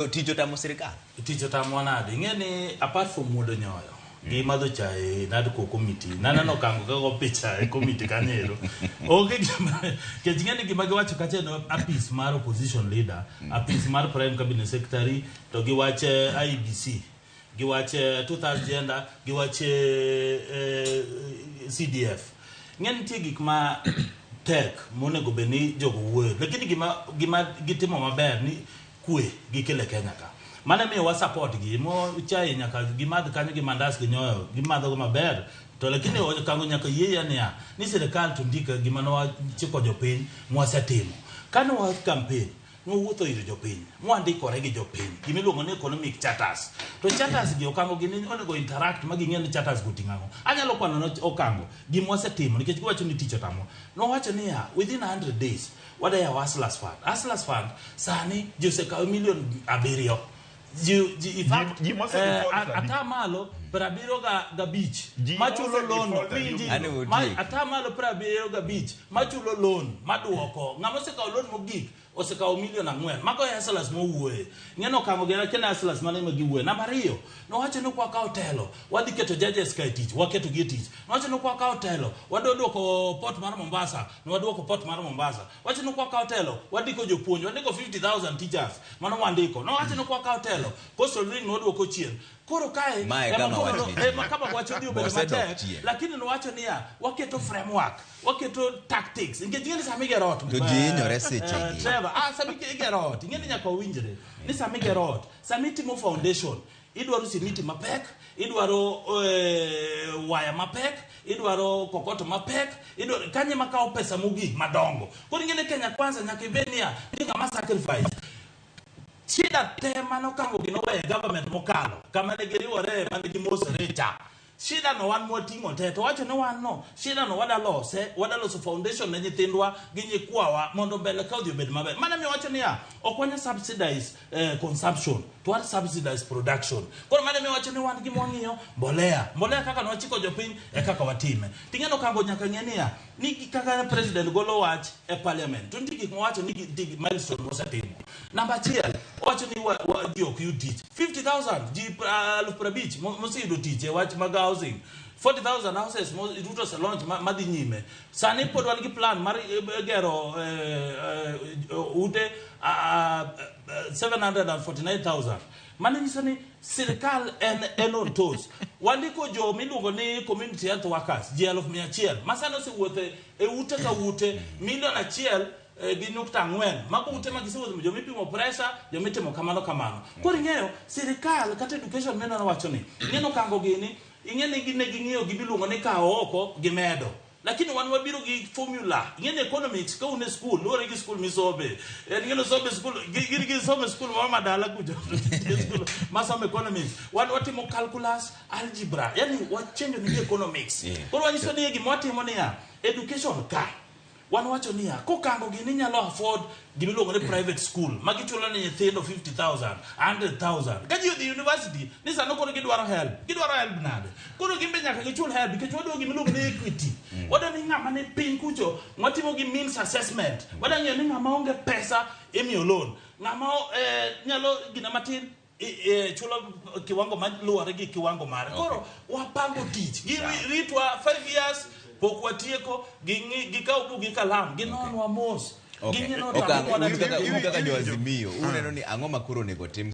Tich otamo sirikal. Tich otamowa nade? Ing'e ni apart from muodo nyoyo gi madho chae NADCO committee, naneno Okango ka go picha e committee kanyo ero. Onge gima, nikech ing'e ni gima giwacho kacha en apis mar opposition leader, apis mar prime cabinet secretary, to gi wach eh, IEBC, gi wach eh, two-thirds gender, gi wach eh, eh, CDF. Ing'e ni nitie gik ma tek monego bed ni jogo wuoyo, lakini gima, gima gitimo maber ni kwe gikelo e Kenya ka. Mano emiyo wa support gi, mo chai nyaka gimadh kanyo gi mandas gi nyoyo, gimadho go maber. To lakini Okango nyaka yie ya niya, ni sirikal to ndika gima nowachiko jopiny mwasetimo. Kane wa campaign, nwawuotho ir jopiny, mwandikore gi jopiny, gima iluongo ni economic charters. To charters gi Okango gini onego interact ma ging'e ni charters go oting'o ang'o. Anyalo kwano ne Okango gima wasetimo nikech giwacho ni tich otamowa. Nowacho niya, within 100 days, Wada yawo Hustlers Fund. Hustlers Fund sani ji osekawo milion abiriyo. Ji, ji, in fact, Ji mose eh, default sani. ata malo prabiriyo ga gabich Ji machulo mose loan default sani. winji Ane otiek. ata malo 75 machulo loan maduoko ng'ama osekawo loan mogik osekawo milion ang'wen mago e hustlers mowuoye ng'eno okango gera kene hustlers mane ma giwuoye namba ariyo nowacho ni kwakawo telo wadhi keto judges ka e tich waketo gi e tich nowacho ni kwakawo telo wadwa duoko port mar Mombasa nwadwoko port mar Mombasa wacho ni kwakawo telo wandiko jopuonj wandiko 50000 teachers mano wandiko nowacho ni kwakawo telo coastal ring nwadwoko chien koro kae Mae ema kama koro wach nitie. ema kama wach odhi obedo Osedok matek chien. lakini nowacho niya waketo framework waketo tactics nikech ing'e ni sama igero ot To ji hinyore seche gi. Trevor, ah, sama igero ot ing'e ni nyaka wawinjre ni sama igero ot sama itimo foundation idwaro simiti mapek idwaro eh, waya mapek idwaro kokoto mapek idwaro kanye makawo pesa mogik madongo koro ing'e ni Kenya Kwanza nyaka ibed niya ni ng'ama sacrifice shida te mano kango gi noweyo government mokalo kama ne giriwore mane gimosore cha shida no wan mwating'o te to wacho ni wan no shida no wada lose wada loso foundation ne nyithindwa gi nyikwawa mondo mbele ka odhi obed maber mano miyo wacho niya ok wanya subsidize eh, consumption to wan subsidize production koro mano miyo wacho ni wan gima wang'iyo mbolea mbolea kaka nwachiko jopiny e kaka watime ting'eno kango nyaka ng'e niya ni kaka president golo wach e parliament to nitie gik mowacho ni nitie milestone mosetimo namba achiel owacho ni wa, wa, ji ok yud tich 50000 ji 50,000 moseyudo tich e wach mag housing 40000 houses mo Ruto ose launch madhi nyime sani pod wan gi plan mar eh, gero eh, eh, ute ah, ah, 749000 mano nyiso ni sirikal en en on toes wandiko jo miluongo ni community health workers ji 100,000 ma sani osewuotho e ute ka ute milion achiel eh, gi nukta ang'wen mago ute ma gisewuotho jomipimo pressure jomitimo kamano kamano koro ing'eyo sirikal kata education mineno wacho ni ing'eno kango gini ing'e ni ne ging'iyo gimiluongo ni kawo oko gimedo lakini wan wabiro gi formula ing'e ni economics ka un e school luwore gi school misome en ing'e ni some school gin gi some school moro madala kucho school masomo economics wan watimo calculus algebra yani wachenjo ni economics koro wanyiso ni gima watimo niya education ka wan wacho niya kokango gini inyalo afford gimiluongo ni private school ma gichulo ni nyithindo 50000 100000 ka ji odhi university ni sano koro gidwaro help gidwaro help nade koro gin be nyaka gichul help nikech wadwa gimiluongo ni equity wadwa ni ng'ama ni piny kucho watimo gi means assessment wadwa ng'iyo ni ng'ama onge pesa imiyo loan ng'ama eh, nyalo gina matin chulo kiwango maluwore gi kiwango mare koro wapango tich gi ritwa 5 years pok watieko gikaw buk gi kalam ginonwa mos Okay. ging'ino Okang' tamo un kaka un kaka Iwinjo. jo Azimio uneno ni ang'o ma koro onego tim